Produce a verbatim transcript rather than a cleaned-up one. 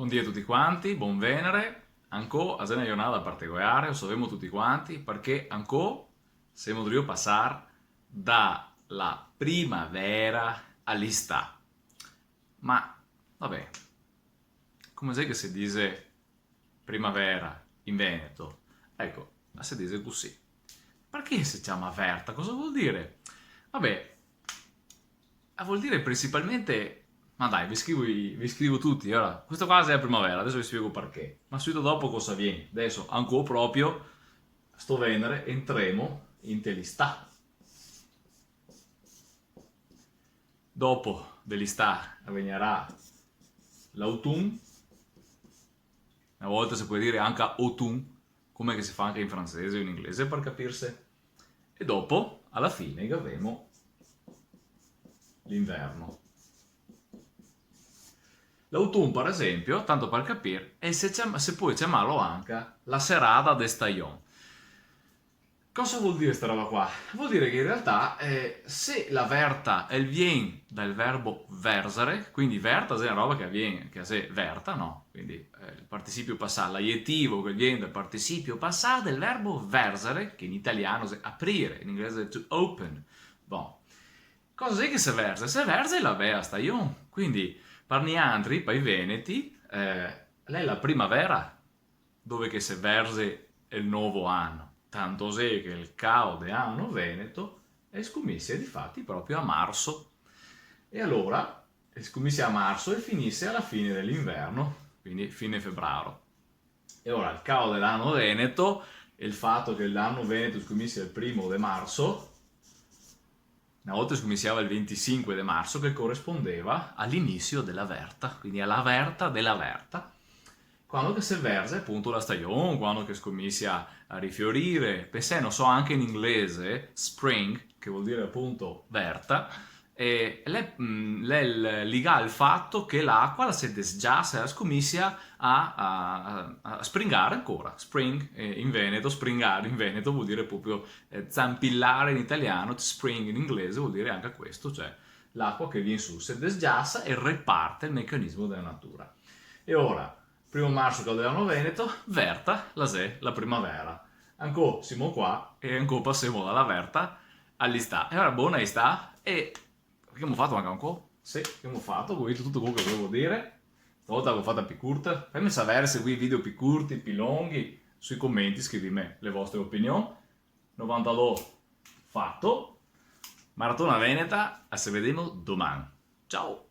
Bon dì a tuti quanti, bon venere. Ancò a xe na giornada particolare, lo savemo tuti quanti, parché ancò semo drio pasar da la primavera a l'istà. Ma, va ben, come xe che se dixe primavera in veneto? Eco, ma se dixe cusì. Parché se ciama verta? Cosa vol dire? Va ben, a vol dire principalmente, ma dai, ve scrivo, i- ve scrivo tuti, alora, questo qua xe la primavera, deso ve spiego parché, ma subito dopo cosa vien. Deso, ancò proprio, sto venere, entremo inte l'istà. Dopo de l'istà vegnarà l'autun, na volta se pol dire anca otun, come che se fa anca in francese o in inglese, par capirse. E dopo, a la fine, gavemo l'inverno. L'autun, par esempio, tanto par capir, e se ciam-, se pol ciamarlo anca la serada de stajon. Cosa vol dire sta roba qua? Vol dire che in realtà, eh, se la verta el vien dal verbo verzare, quindi verta xe na roba che vien, che xe verta, no? Quindi, eh, el participio pasà, l'agetivo che vien dal participio pasà del verbo verzare, che in italian xe aprire, in inglese to open. Bon. Cosa xe che se verze? Se verze la bea stajon. Quindi, par niantri, par i veneti, eh, l'è la primavera dove che se verze el novo ano. Tanto xe che el cao de ano veneto el scominsia difati proprio a marso. E alora, el scominsia a marso e finise a la fine de l'inverno, quindi fine febraro. E ora, el cao de l'ano veneto, el fato che l'ano veneto scominsia el primo de marso, na volta scominsiava el ventisinque de marso, che corespondeva a l'inisio de la verta, quindi a la verta de la verta, quando che se verze apunto la stajon, quando che scominsia a rifiorire. Pensè, no so, anca in inglese, spring, che vol dire apunto verta, e l'è, mm, l'è l-, ligà al fato che l'acua la se desgiasa e la scominsia a, a, a, a springare ancora. Spring, eh, in veneto, springare in veneto vol dire proprio, eh, zampillare in italian, spring in inglese vol dire anca questo, cioè l'acua che vien su, se desgiasa e reparte el mecanismo de la natura. E ora, primo marso, cao de l'ano veneto, verta, la xe la primavera. Ancò semo qua e ancò pasemo da la verta a l'istà. E ora bona istà e che gavemo fato anca ancò? Sì, che gavemo fato, go dito tuto quel che volevo dire. Stavolta la go fata pì curta. Faime saver se volì video pì curti, pì longhi. Sui comenti scrivime le vostre opinion. Novantadó fato. Maratona Veneta, a se vedemo doman. Ciao!